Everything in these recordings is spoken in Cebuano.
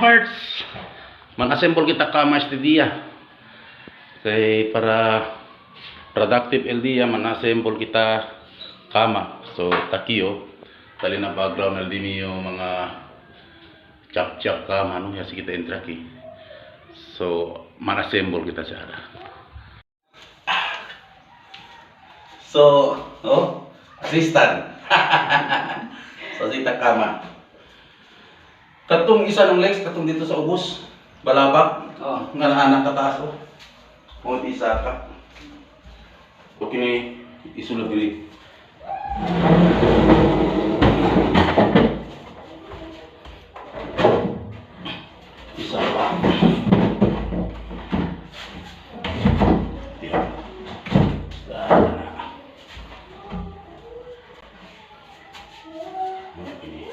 kapaparts. Man-assemble kita kama este dia. Kay para productive el dia, man-assemble kita kama. So takiyo tali na background el dini yung mga chap-chap kama no ya kita entra ki. So man-assemble kita sa ara. So, oh, assistant. So sita kama. Katong isa ng legs, katong dito sa ubos, balabak. Oh. Nga na anak kataas oh. Kung isa ka. Okay ni isulod diri. Isa pa. Diyan. Sana. Okay.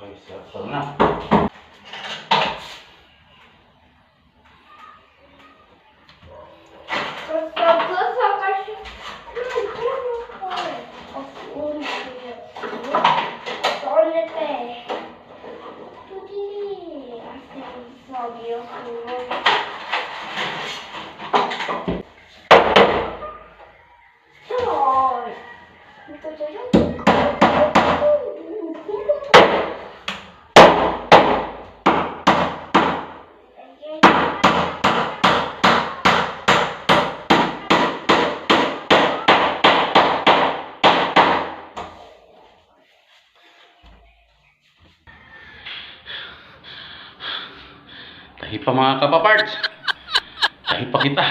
Ay, sa na. Tahi pa mga kapaparts. Tahi pa kita.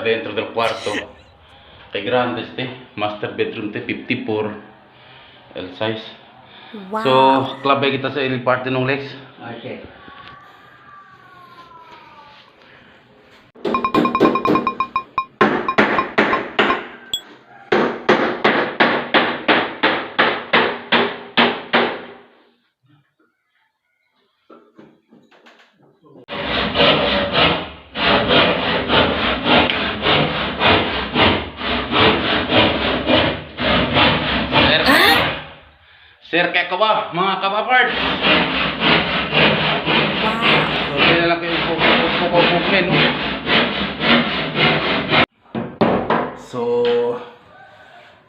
Dentro del cuarto. Kay grande este. Master bedroom te 54 L size. Wow. So, klabe kita sa ilang parte ng legs. Okay. Sir, sir kaya ka ba, mga kapaparts? Wow. So, hindi na lang kayo pupukupukupukin, no? So,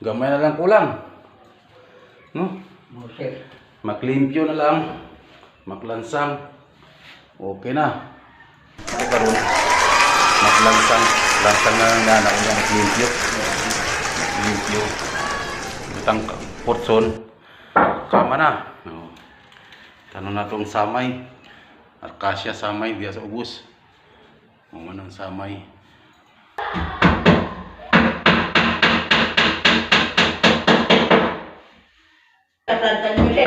gamay na lang kulang. No? Okay. Maklimpyo na lang. Maklansang. Okay na. Ito karon. Maklansang. Lansang na lang na na maklimpyo. Maklimpyo. Butang porson. Kama na. No. Tanong na tong samay. Arkasya samay diya sa ubos. Mo man ang samay. Tatantan mo siya.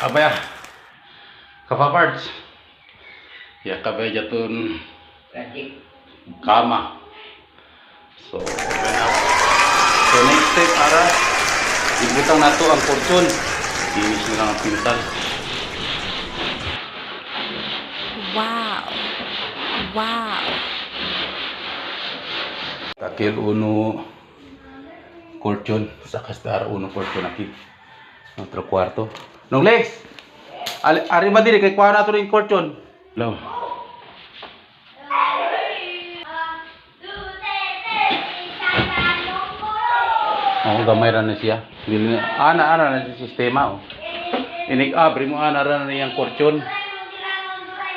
Abaya. Kapaparts. Ya kabay jatun Plastic. kama. So, okay na. So, next step ara ibutang nato ang portion. Finish na lang ang pintal. Wow. Wow. Takil uno portion sa kastar uno portion aki. Otro kwarto. Nung Lex. Ali, ari ba diri kay kuha nato rin portion. Hello. Oo, gamay ra na siya. Dili na ana ana na si sistema oh. Inig abri mo ana ra na niyang portion.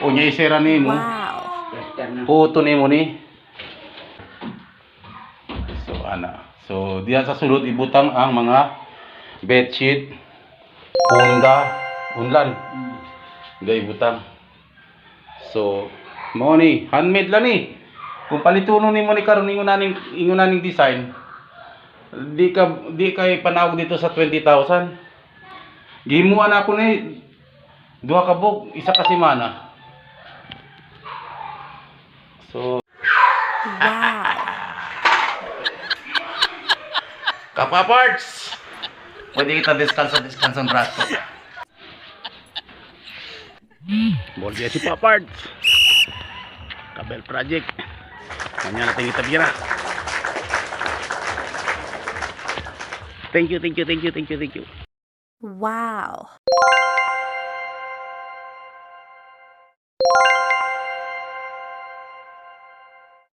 Unya isera nimo. Wow. Plaster na. Puto nimo ni. So ana. So diya sa sulod ibutang ang mga bedsheet, punda, unlan. Diya ibutang. So, mao ni, handmade lang ni. Kung palitunon nimo ni karon ingon naning design, di kay panawag dito sa 20,000. Gihimuan ako ni duha ka buok, isa ka semana. So, Wow. Kapaparts! Pwede kita descanso, descanso un rato. Boleh si Paparts. Kabel Project. Mañana natin kita bira. Thank you, thank you, thank you, thank you, thank you. Wow.